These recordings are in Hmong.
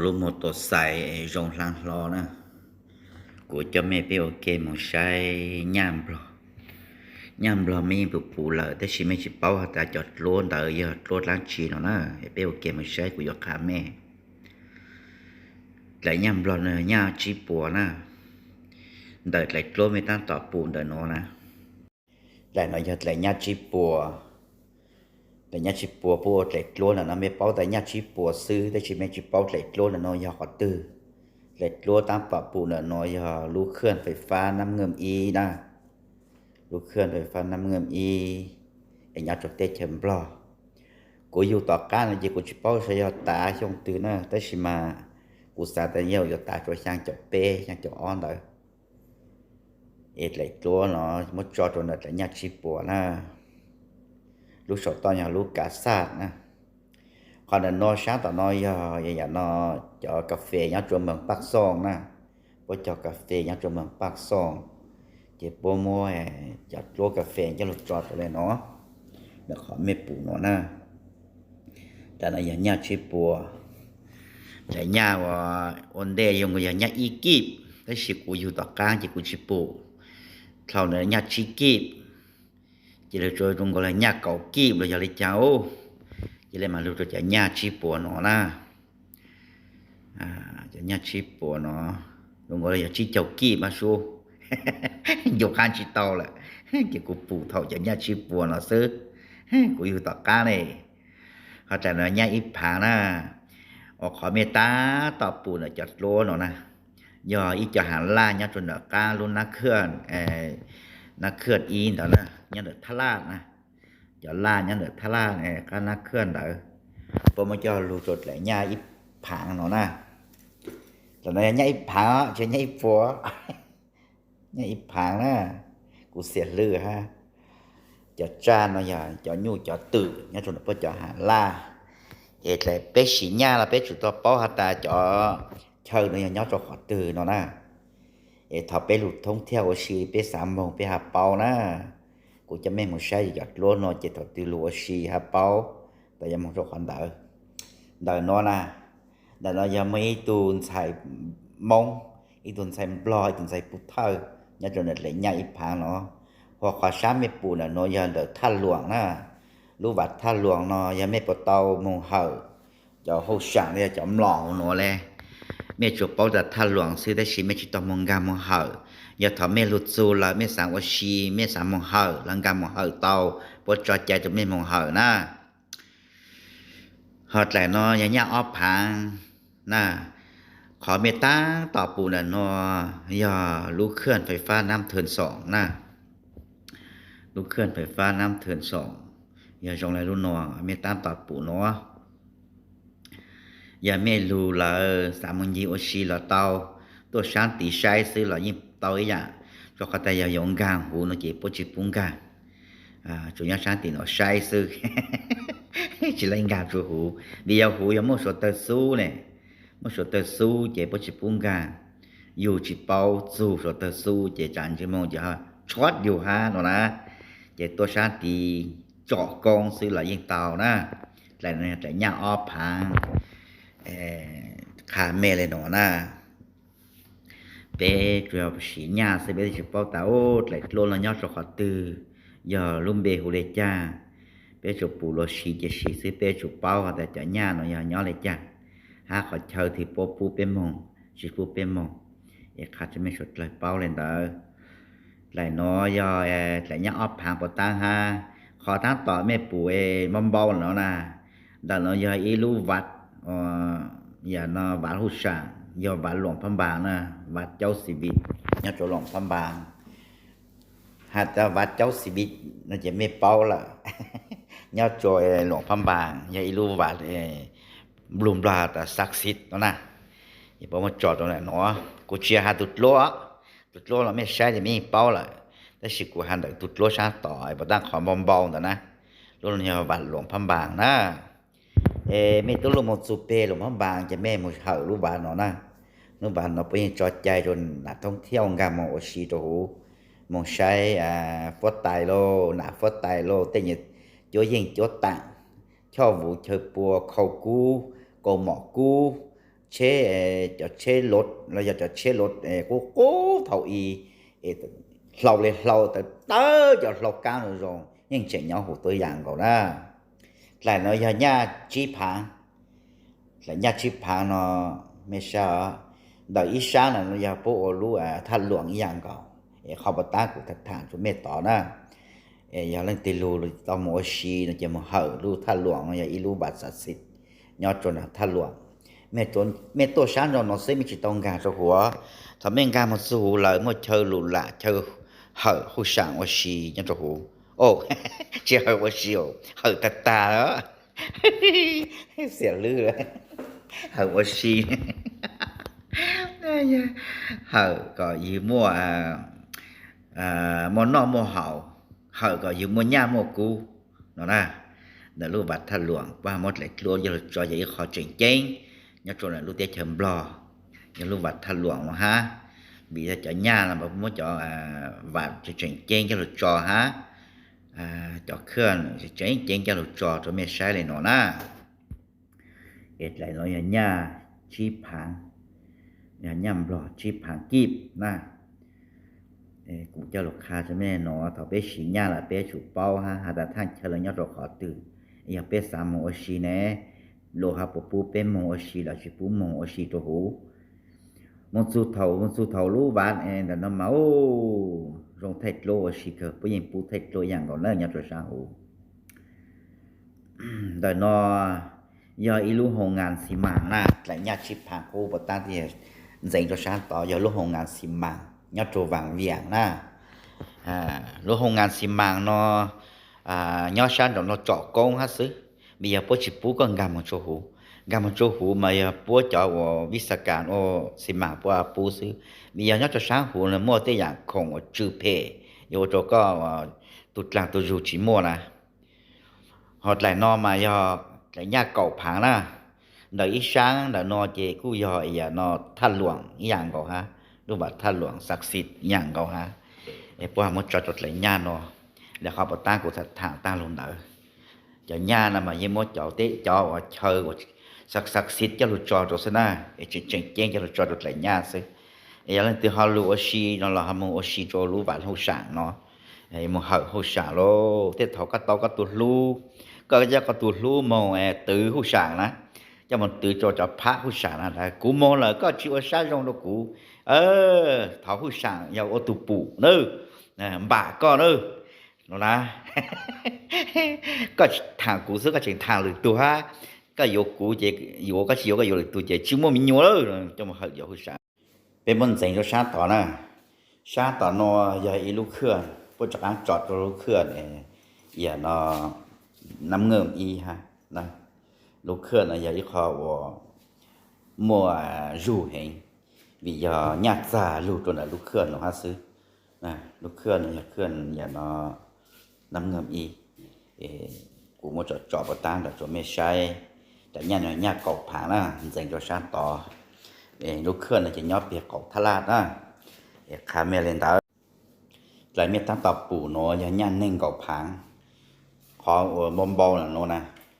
Lub mus tus xais zoo hla hlo na. Kuv coj mej peb ua ke mus saib nyaj nplog. Nyaj nplog mej yeej puv puv lawm tab sis mej tsis paub has tas cov dluab ntawd yog dluab dlaab tsi no na. Peb ua ke mus saib kuv yuav qha mej. Dlaim nyaj nplog no nyaj tsib puas na. Ntawm dlaim dluab mej tab tom pum ntawm no na. Dlaim no yog dlaim nyaj tsib puas. Dlaim nyaj tsib puas puab ua dlaim dluab ntawm no mej paub tas nyaj tsib puas xwb tab sis mej tsis paub dlaim dluab ntawm no yog qhov twg. Dlaim dluab tab tom pum ntawm no yog lub khwj fais fab Nab Nkeej ib na. Lub khwj fais fab Nab Nkeej ib es nyob rau teb chaws nplog. Kuv yug tom qab no ces kuv tsis paub saib yog tav xyoo twg na tab sis mas kuv xav tas yog yuav tav rau xyaa caum peb xyaa caum ob ntawd. Es dlaim dluab no muab tso rau ntawm dlaim nyaj tsib puas na. Lub saum toj yog lub kav xaj na. Qhov ntawm no sab tom no yog yam no cov kas fes nyob rua moos Paj Xooj na. Puab cog kas fes nyob rua moos Paj Xooj ces puab muab cov dluab kas fes coj lug tso rau le no. Ntawm qhov mej pum no na. Dlaim no yog nyaj tsib puas. Dlaim nyaj ua ntej zoo nkaus yog nyaj ib kib tab sis kuv yug tom qab ces kuv tsis pum. Dlhau ntawd nyaj tsib kib ces lug rua zoo nkaus le nyaj kaum kib los yog le caag ub. Ces le mas lug rua cov nyaj tsib puas no na. Cov nyaj tsib puas no zoo nkaus le yog tsib caug kib mas sub. Yug qab tsis tau lawm ces kuv pum thaum cov nyaj tsib puas no xwb. Kuv yug tom qab ne. Ho dlaim no nyaj ib phaav na. Ua qhov mej tab tom pum ntawm cov dluab no na yog ib co haav laj nyob rua ntawm qab lub nab khwj, nab khwj ib ntawd na, nyob ntawm thaj laj na. Cov laj nyob ntawm thaj laj qab nab khwj ntawd. Puab muab coj lug rua dlaim nyaj ib phaav no na. Dlaim no yog nyaj ib phaav tsis nyaj ib puas. Nyaj ib phaav na. Kuv xiam hlwb hab. Cov tsaj no yog cov nyuj cov twm nyob rua ntawm puab cov haav laj. Es dlaim peb sim nyaj los peb tsum tau paub has tas cov chaw no yog nyob rua qhov twg no na. Es thaum peb lug thoob thiaj ua si peb xaav moog peb has paub na. Kuv coj mej moog saib cov dluab no ces thaum twg lug ua si has paub tas yuav moog rua qhov ntawd. Ntawm no na, ntawm no yog muaj ib tug ntxhais Moob, ib tug ntxhais Nplog, ib tug ntxhais Pub Thawj nyob rua ntawm dlaim nyaj ib phaav no. Ho qhov sab mej pum ntawm no yog ntawm Thaj Luam na. Lub vav Thaj Luam no yog mej puas tau moog hawm cov hauj sam los yog cov mlom huv nuav le, mej tsuas paub tas Thaj Luam xwb tab sis mej tsis tau moog nkaag moog hawm. Yog thaum mej lug txug lawm mej xaav ua si mej xaav moog hawm los nkaag moog hawm tau, puab tso cai rua mej moog hawm na. Ho dlaim no yog nyaj ob phaav na. Qhov mej tab tom pum ntawm no yog lub khwj fais fab Nam Thwm Xoom na. Lub khwj fais fab Nam Thwm Xoom yog zoo le lub no mej tab tom pum no. Yog mej lug lawm xaav moog ncig ua si los tau, tuaj saab tid saib xwb los yeej tau ib yaam, rua qhov tas yog yuav nkaag huv no ces puab tsis pub nkaag. Tsuas nyob saab tim no saib xwb, tsis laib nkaag rua huv, vim yog huv yog muaj suav tawg xub ne, muaj suav tawg xub ces puab tsis pub nkaag. Yug tsis paub txug suav tawg xub ces tsam ntsej muag ces tshuab yug hab no na, ces tuaj saab tid tsom koob xwb los yeej tau na. Dlaim no yog dlaim nyaj ob phaav, qha mej le no na. Peb tsuas yog sim nyaj xwb peb tsis paub tas dlaim dluab no nyob rua qhov twg, yog lub npe hu le caag. Peb tsuas pum los siv ces siv xwb, peb tsuas paub has tas cov nyaj no yog nyob le caag, hab qhov chaw twg puab pub peb moog, tsis pub peb moog. Es qha rua mej suav dlawg paub le ntawd. Dlaim no yog dlaim nyaj ob phaav puas taab hab. Qhov taab tom mej pum npau npau no na, ntawm no yog ib lub vav, yam no vav huj saam, yog vav Luam Phab Npaas na, vav caub xi vim nyob rua Luam Phab Npaas. Has tas vav caub xi vim no ces mej paub lawm, nyob rua Luam Phab Npaas yog ib lub vav nplug Nplog tas xav xiv no na. Es puab muab tso rua ntawm no, kuv tsis has tug dluab, tug dluab los mej saib ces mej yeej paub lawm, tab sis kuv has ntawm tug dluab saab tom puas taab qhov npau npau ntawd na. Lub no yog vav Luam Phab Npaas na. Es mej tub lug moog txug peg Luam Phab Npaas ces mej moog hawm lub vav no na. Lub vav no puab yeej tso cai rua nam thoob thiaj nkaag moog ua si rua huv, moog saib fuab tais lauj, nam fuab tais lauj, tej nyuas cuab yeej cuab taam, choj vuv chaw pua, khau kub, kaus mom kub, tsheb, cov tsheb lod los yog cov tsheb lod qub qub thaum i, hlau li hlau tawv tawv cov hlau kab zoo zoo yeej tseem nyob huv tuab yam nkaus na. Dlaim no yog nyaj tsib phaav. Dlaim nyaj tsib phaav no, mej saib os, ntawm ib sab no yog puab ua lub thaj luam ib yam nkaus. Es qhov puas tab kuv tham tham rua mej tod na, yog leej twg lug tau moog ua si no ces moog hawm lub thaj luam no yog ib lub vaj xav xim nyob rua nram thaj luam. Mej tuaj sab nraud no xwb mej tsi tau nkaag rua huv. Thaum mej nkaag moog txug huv lawm muaj chaw lug lam chaw hawm huj saam ua si nyob rua huv. Tsi hawm ua si, hawm tag tag. Xiam lwb, hawm ua si, hawm kom yug muaj, muaj noj muaj haus, hawm kom yug muaj nyaj muaj kub no na. Ntawm lub vaj thaj luam puab muab dlaim dluab coj lug tso yog ib qho tseem ceeb nyob rua ntawm lub teb chaws Nplog, yog lub vaj thaj luam no hab. Vim yog cov nyaj no muab cov vaj tseem ceeb coj lug tso hab, cov khaj tseem ceeb coj lug tso rua mej saib le no na. Es dlaim no yog nyaj tsib phaav, yog nyaj Nplog tsib phaav kib na. Kuv coj lug qha rua mej no, thaum peb siv nyaj lawm peb tsum paub hab has tas thaaj chaw lawv nyob rua qhov twg. Yog peb xav moog ua si ne, luag ho puas pub peb moog ua si los tsi pub moog ua si rua huv. Moog txug thaum, moog txug thaum lub vaj ntawm no mas zoo thaij dluab ua si kawg, puab yeej pub thaij dluab ib yam nkaus na nyob rua sab huv. Ntawm no yog ib lub hoo ngas xi mas na, dlaim nyaj tsib phaav qub puas tab ntxeev rua sab tod yog lub hoo ngas xi mas nyob rua Vaas Vias na. Lub hoo ngas xi mas no nyob sab nraum no tsom koob hab xwb, vim yog puab tsi pub koj nkaag moog rua huv. Nkaag moog rua huv mas yog puab cov uas vij xas kas ua xi mas puab pub xwb, vim yog nyob rua sab huv no muaj tej yam khoom uas tsw phem yuav ua rua koj tug dlaag tug zug tsi muaj na. Ho dlaim no mas yog dlaim nyaj kaum phaav na. Ntawm ib sab ntawm no ces kuj yog ib yam no thaj luam ib yam nkaus hab, lub vaj thaj luam xav xim ib yam nkaus hab. Es puab muab tso rua dlaim nyaj no, le qhov puas tab kuv tham taag lug ntawd. Cov nyaj no mas yeej muab cov teb cov uas chaw uas xav xim coj lug tso rua xwb na, es tseem ceeb coj lug tso rua dlaim nyaj xwb. Es yog leej twg ho lug ua si no los ho moog ua si rua lub vaj huj saam no, moog hawm huj saam lauj. Tej thaum koj tau koj tug hlub, koj coj koj tug hlub moog twv huj saam na, coj moog twv rua cov phab huj saam na, kuv moog lawm koj tsi ua sab zoo rua kuv, thov huj saam yog ua tug pum nawb, npam koj nawb no na. Koj tsi thaam kuv xwb koj tseem thaam lwm tug hab, koj yuav kuv ces yuav, koj tsi yuav koj yuav lwm tug ces tsi muaj me nyuam lawm, coj moog hawm cov huj saam. Peb muab ntxeev rua sab tod na, sab tod no yog ib lub khaj, puab rov qaab tso rua lub khaj, yam no Nab Nkeej Ib hab. Lub khaj no yog ib qho uas muaj zug heev, vim yog nyaj txag lug rua ntawm lub khaj no hab xwb. Lub khaj no yog khaj yam no Nab Nkeej Ib. Kuv muab tso tso puas tab ntawm rua mej saib, dlaim nyaj no nyaj kaum phaav na, ntxeev rua sab tod. Lub khaj no ces nyob peg qaum thaj laj na, qha mej le ntawd. Dlaim mej taab tom pum no yog nyaj neeg nkaum phaav. Qhov uas npau npau no na,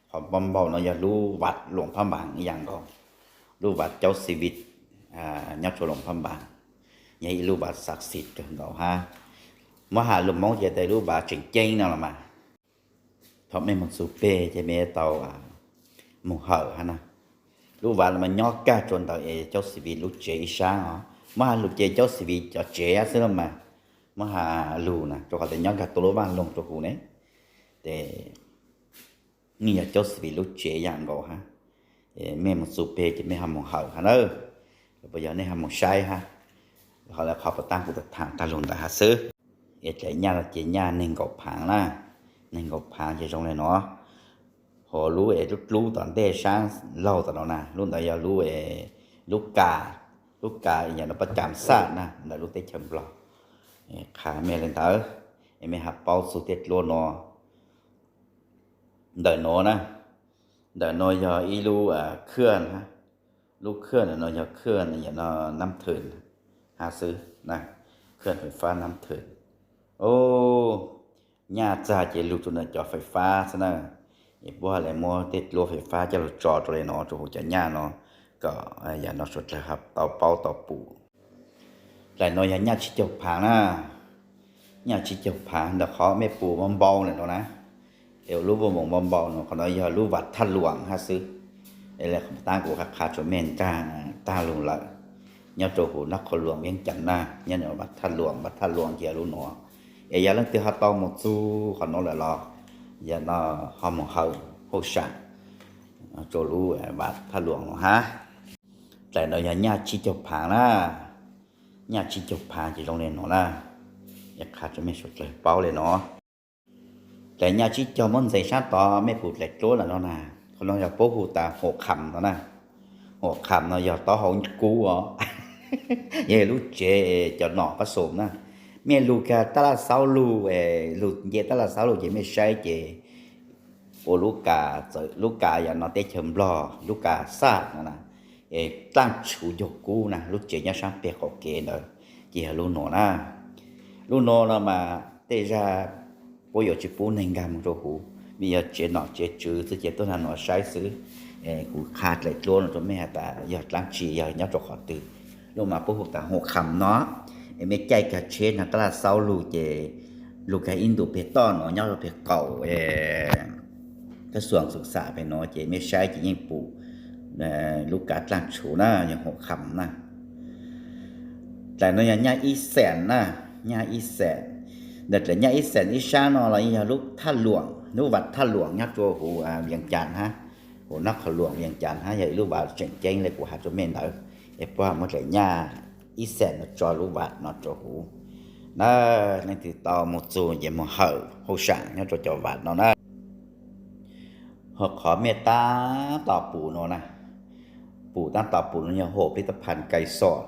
qhov npau npau no yog lub vaj Luam Phab Npaas ib yam nkaus, lub vaj caub xi vij nyob rua Luam Phab Npaas, yog ib lub vaj xav xim kawg nkaus hab. Muab has lug Moob ces tas lub vaj tseem ceeb no los mas, thaum mej moog txug peg ces mej tau moog hawm hab na. Lub vaj no mas nyob kag rua ntawm es caub xi vij lub tsev ib sab os. Muab has lug ces caub xi vij cov tsev xwb los mas, muab has lug na rua qhov tas nyob kag tau lub vaj loog rua huv ne, ces yeej yog caub xi vij lub tsev yam nkaus hab. Mej moog txug peg ces mej ho moog hawm hab nawb, puas yog nej ho moog saib hab. Ho le qhov puas tab kuv tham taag lug ntawd hab xwb. Es dlaim nyaj no ces nyaj neeg nkaum phaav na, neeg nkaum phaav ces zoo le no. Ho lub es lub dlub tom ntej sab laug tom no na, lub ntawd yog lub, lub kas, lub kas yam no pab Cas Xaj na ntawm lub teb chaws Nplog. Qha mej le ntawd, es mej ho paub txug tej dluab no. Ntawm no na, ntawm no yog ib lub khaj hab. Lub khaj ntawm no yog khaj yam no Nam Thwm hab xwb, khaj fais fab Nam Thwm. Nyaj txag ces lug rua ntawm cov fais fab xwb na. Es puab le muab tej dluab fais fab coj lug tso rua le no rua huv cov nyaj no, Yam no suav dlawg tau paub tau pum. Dlaim no yog nyaj tsib caug phav na, nyaj tsib caug phav ntawm qhov mej pum npau npau lawm no na, es ua lub vuj moos npau npau no, qhov no yog lub Vam Thaj Luam hab xwb. Es le qhov tab kuv qha qha rua mej nraag taag lug lawm, nyob rua huv Nab Qhoo Luam Veeb Cas na, nyob Vam Thaj Luam, Vam Thaj Luam ces lub nuav. Es yog leej twg ho tau moog txug qhov nuav lawm los, yog no ho moog hawm hauj sam rua lub Vam Thaj Luam no hab. Dlaim no yog nyaj tsib caug phav na, nyaj tsib caug phav ces zoo le nuav na. Es qha rua mej suav dlawg paub le nuav. Dlaim nyaj tsib caug muab ntxeev sab tod mej pum dlaim dluab lawm no na. Qhov no yog puab hu tas Huam Kham no na. Huam Kham no yog taub hau kub os. Yog lub tsev cov nom pab xoom na. Mej lug kag tab laj xaub lug, lug nce tab laj xaub lug ces mej saib ces ua lub kas, txawm lub kas yog no teb chaws Nplog lub kas xaj no na, es dlaaj tshuv yog kub na, lub tsev nyob saab peg qaum kev ntawd, ces yog lub nuav na. Lub nuav no mas tej zag puab yuav tsi pub neeg nkag moog rua huv, vim yog tsev nom tsev tswv xwb ces tuab nraag nuav saib xwb. Kuv qha dlaim dluab no rua mej has tas yog dlaab tsi, yog nyob rua qhov twg. Lub mas puab hu tas Huam Kham no, es mej caij kag tsheb nraag tab laj xaub lug ces lug kag ib ntu peg toj no nyob rua peg qaum kab xuam xum xam peg no ces mej saib ces yeej pum lub kav dlaaj tshuv na, yog Huam Kham na. Dlaim no yog nyaj ib xees na, nyaj ib xees. Ntawm dlaim nyaj ib xees ib sab no los yog lub Thaj Luam, lub Vam Thaj Luam nyob rua huv Vees Cas hab, huv Nab Qhoo Luam Vees Cas hab, yog ib lub vam tseem ceeb le kuv has rua mej ntawd. Es puab muab dlaim nyaj ib xees no tso lub vam no rua huv na. Leej twg tau moog txug ces moog hawm hauj sam nyob rua cov vam no na. Ho qhov mej tab tom pum no na, pum tab tom pum no yog hom plig tab phas Kais Xom.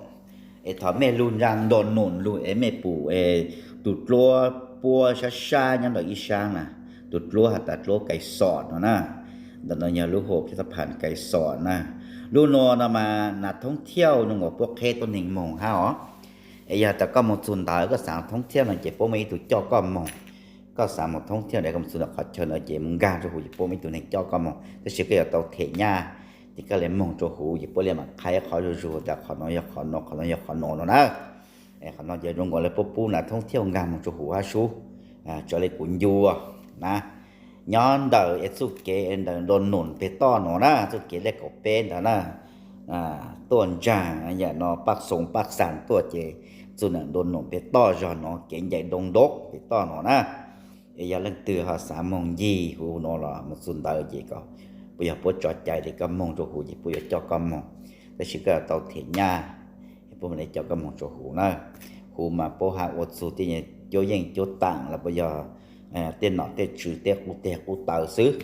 Es thaum mej lug nraag nto num lug es mej pum es tug dluab puab sab sab nyob ntawm ib sab na, tug dluab has tas dluab Kais Xom no na. Ntawm no yog lub hom plig tab phas Kais Xom na. Lub nuav no mas nas thoob thiauj nuav puab qheb tuab neeg moog hab os. Es yog tas koj moog txug ntawd koj xaav thoob thiauj no ces puab muaj ib tug coj koj moog. Koj xaav moog thoob thiauj ntawd koj moog txug ntawm qhov chaw ntawd ces moog nkag rua huv ces puab muaj ib tug neeg coj koj moog, tab sis koj yuav tau them nyaj ces koj le moog rua huv ces puab le maam qha ib qhov zuj zug tas qhov no yog qhov no, qhov no yog qhov no no na. Qhov no ces zoo nkaus le puab pub nas thoob thiauj nkag moog rua huv hab sub. Tso le kuv ncu na, nyob ntawm es txuj kev ntawm nto num peg toj no na, txuj kev lej kaum peb ntawd na, tuaj ntsaag yam no Paj Xoos Paj Xaas tuaj ces txug ntawm nto num peg toj zog no kev ncaim Doo Ntob peg toj no na. Es yog leej twg ho xaav moog ncig huv no los moog txug ntawd ces koj, puab yog puab tso cai le koj moog rua huv ces puab yuav coj koj moog, tab sis koj yuav tau them nyaj es puab mam le coj koj moog rua huv na. Huv mas puab has ua txug tej cuab yeej cuab taam los puab yog tej nom tej tswv tej qub teg qub taw xwb.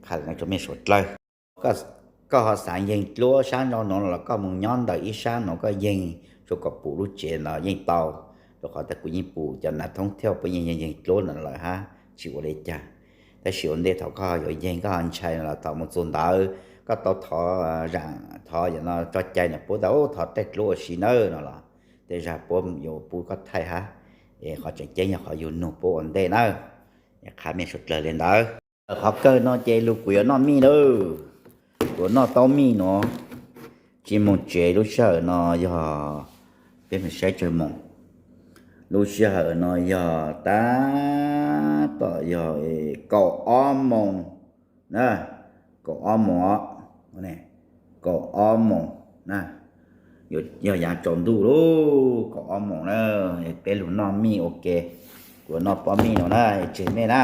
Qha le no rua mej suav dlawg. Koj ho xaav yeeg dluab sab no no los koj moog nyob ntawm ib sab no koj yeeg rua kom pum lub tsev no yeej tau, rua qhov tas kuv yeej pum cov nas thoob thiauj puab yeej yeeg dluab no lawm hab tsis ua le caag. Tab sis ua ntej thaum koj yuav yeeg koj ho ntshai no los thaum moog txug ntawd koj tau thov zaam thov yam no tso cai no puab tas thov taij dluab ua si nawb no los tej zag puab yuav pub koj thaij hab. Es qhov tseem ceeb yog qhov yug nug puab ua ntej nawb. Qha mej suav dlawg le ntawd. Qhov kawg no ces lug kuv yuav noj mij lawm. Kuv yuav noj taub mij no. Tsis moog tsev lub sij hawm no yog, peb moog saib tsawg moos. Lub sij hawm no yog tab tom yog kaum ob moos na, kaum ob moos os, kaum ob moos na, yog yaav tsaus ntuj lauj, kaum ob moos na. Peb lug noj mij ua ke, kuv noj pob mij no na, tseg mej na.